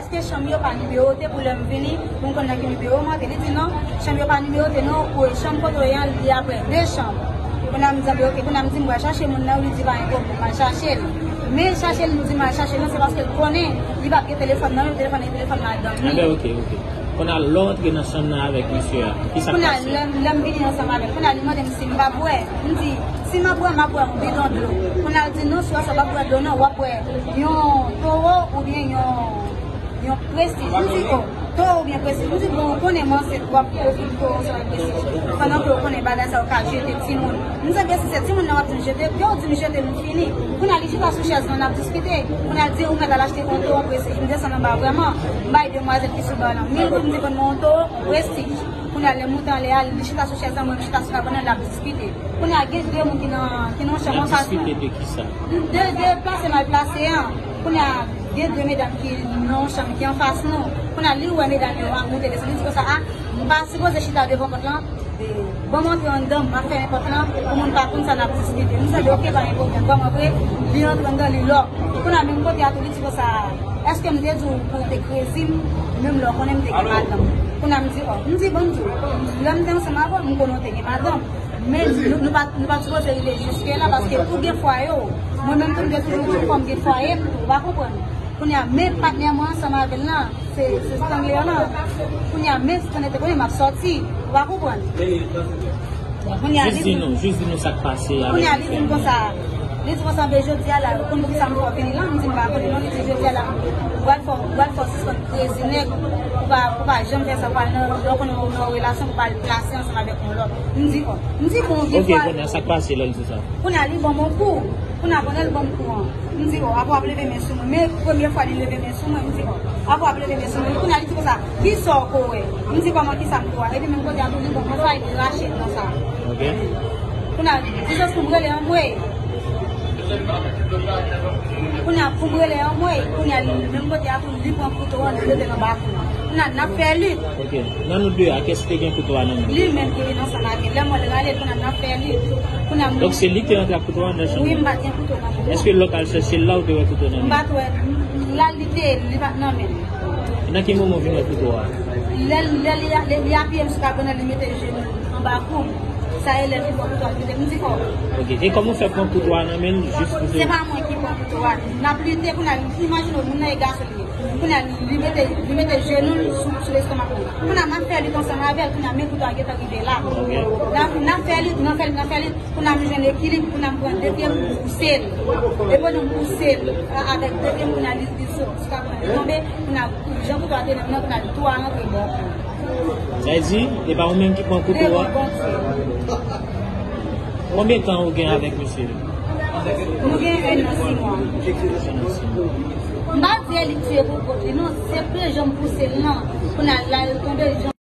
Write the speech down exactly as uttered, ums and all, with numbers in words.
Èske chanm yo pa nimewote pou lè m vini, pou m konn nan ki nimewo m antre? Li di non, chanm yo pa nimewote non, pou chanm kote w ye a, li apre de chanm. Kounye a m di, anben, oke. Kounye a m di, m pral chache moun nan, li di pa gen pwoblèm, m al chache l. Men chache l, m di m al chache l, non, se paske l konnen li p ap gen telefòn nan men l, telefòn nan, telefòn madanm li. Anben, oke, oke. Kounye a, lè w antre nan chanm nan avèk mesye a, ki sa k pase? Kounye a, lè, lè m vini ansanm avè l, kounye a, li mande m si m p ap bwè. M di, si m ap bwè, m ap bwè yon bidon dlo. Kounye a, l di, non, swa sa w p ap bwè dlo, non, w ap bwè yon towo oubyen yon, yon prestij. M di, o, towo oubyen prestij. M di, bon, ou konnen m ansent, w ap pwofite towo ansanm avèk prestij. Pandan ke ou konnen bagay sa yo ka jete timoun. M di, enben, si se timoun nan w ap di m jete, ke w di m jete, nou fini. Kounye a, li chita sou chèz lan, n ap diskite. Kounye a, l di, ou mèt al achte yon towo, yon prestij. M desann anba vrèman. M bay demwazèl ki sou ba lan mil goud, m di, vann mwen yon towo, yon prestij. Kounye a, lè m moute anlè a, li chita sou chèz lan, mwen m chita sou kabann nan, n ap diskite. Kounye a, gen de moun ki nan, ki nan yon chanm anfas mwen. N ap diskite de ki sa? De, de plase mal plase an. Kounye a, gen de medam ki nan yon chanm ki anfas nou. Kounye a, li wè medam yo ap moute desann, li di konsa, a, m pa sipoze chita devan pòt lan. E, ban m antre anndan, m ap fèmen pòt lan, pou moun pa konn sa n ap diskite. M di, oke, pa gen pwoblèm, ban m antre, li antre anndan, li lòk. Kounye a, menm kote a tou, li di konsa, èske m te di w pou w te krezi m, menm lè w konnen m te gen madanm? Kounye a, m di, o, m di, ban m di w, lè m te ansanm avè w, m konnen w te gen madanm. Men nou, nou pa, nou pa t sipoze rive jiske la, paske ou gen fwaye w. Mwen menm tou, m te toujou di w fò m gen fwaye m tou, ou pa konprann. Kounye a, men patnè mwen ansanm avè l lan, se, se Stanley lan. Kounye a, men Stanley te konnen m ap sòti, ou pa konprann. Kounye a, jis di nou, jis di nou sa k pase avèk Stanley. Kounye a, li di m konsa, li di konsa, ben, jodi a la, ou konn poukisa m fè w vini la? M di, m pa konnen non, li di, jodi a la, ou pral fè, ou pral fè w sispann krezi nèg, ou pa, ou pa janm fè sa, ou pral nan, lè w konnen w nan yon relasyon, ou pral plase ansanm avèk yon lòt. M di, o. M di, bon, gen fwa. Ok, kounye a, sa k pase lè l di sa? Kounye a, li ban m yon kou. Kounye a, pandan l ban m kou an, m di, o, apre w ap leve men sou mwen. Men premye fwa li leve men sou mwen, m di, o, apre w ap leve men sou mwen. Kounye a, li di konsa, kisa w ko wè? M di, kòman kisa m ko wè? Epi menm kote a tou, li ban m yon fay, li rache l konsa. Ok. Kounye a, jis pou m rele anmwey. Kounye a, pou m rele anmwey, kounye a, li, menm kote a tou, li pran kouto an, li mete l anba kou. Kounye a, n ap fè lit. Ok. Nan nou de a, kès ki te gen kouto a nan men l? Li menm ki vin ansanm avè l. Lè m wè l rale l, kounye a, n ap fè lit. Kounye a, m... Donk, se li ki te rantre ak kouto a nan chanm nan? Wi, m pa t gen kouto nan men m. Èske lè w t al chèche l la, ou te wè kouto nan men l? M pa t wè. La, li te, li pa t nan men l. Nan ki moman w vin wè kouto a? Lè, lè li, lè li apiye m sou kabann nan, li mete jenou l anba kou m. Sa e lè l vin pran kouto a, li mete m di kò. Ok. E kòman w fè pran kouto a nan men l jis pou... Se pa mwen ki pran kouto a. N ap lite, kounye a, imajine w, moun nan e gason li ye. Kounye a, li mete, li mete jenou l sou, sou lestomak mwen. Kounye a, m ap fè lit ansanm avè l, kounye a, men kouto a gentan rive la. Ok. N ap, n ap fè lit, n ap fè lit, n ap fè lit. Kounye a m jwenn ekilib, kounye a m pran de pye m, m pouse l. E pandan m pouse l, a, avèk de pye m, kounye a li, li sot, li tonbe, kounye a jan kouto a te nan men m nan, kounye a li tou a rantre bò. Sa vle di, e pa ou menm ki pran kouto a? Devan Bondye. Konbyen tan ou gen avèk mesye? Nou gen en an sis mwa. M pa di li tiye pou kont li, non, se jan m pouse l nan, kounye a la, l tonbe, jan